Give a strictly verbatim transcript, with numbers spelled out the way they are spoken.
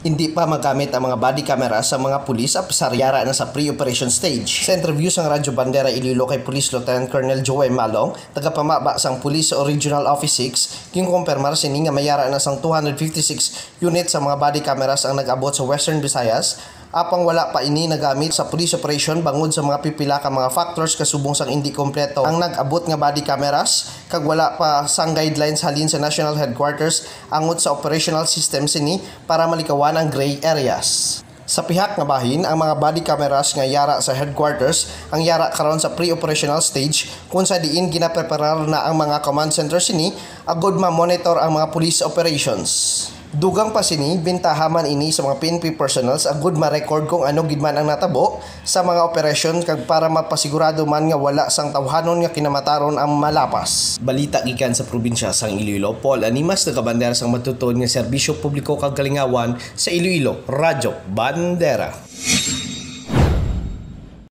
Hindi pa magamit ang mga body camera sa mga pulis apsar yara na sa pre-operation stage. Sa interview sang Radyo Bandera Iloilo kay Police Lieutenant Colonel Joey Malong, tagapamaba sang Police Regional Office six, ginkumpirmar sini nga may yara na sang two hundred fifty-six unit sa mga body cameras ang nag-abot sa Western Visayas, apang wala pa ini nagamit sa police operation bangod sa mga pipila ka mga factors kasubong sang indi kompleto ang nag-abot nga body cameras kag wala pa sang guidelines halin sa National Headquarters angot sa operational system sini para malikawan ang gray areas. Sa pihak nga bahin, ang mga body cameras nga yara sa headquarters ang yara karon sa pre-operational stage, kung sa diin ginapreparar na ang mga command center sini agud ma-monitor ang mga police operations. Dugang pa sini, bintaha man ini sa mga P N P personnels agud ma-record kung ano gid man ang natabo sa mga operasyon kag para mapasigurado man nga wala sang tawhanon nga kinamataron ang malapas. Balita gikan sa probinsya sang Iloilo, Paul Animas, nagabandera sang matutuod nga serbisyo publiko kag kalingawan sa Iloilo, Radyo Bandera.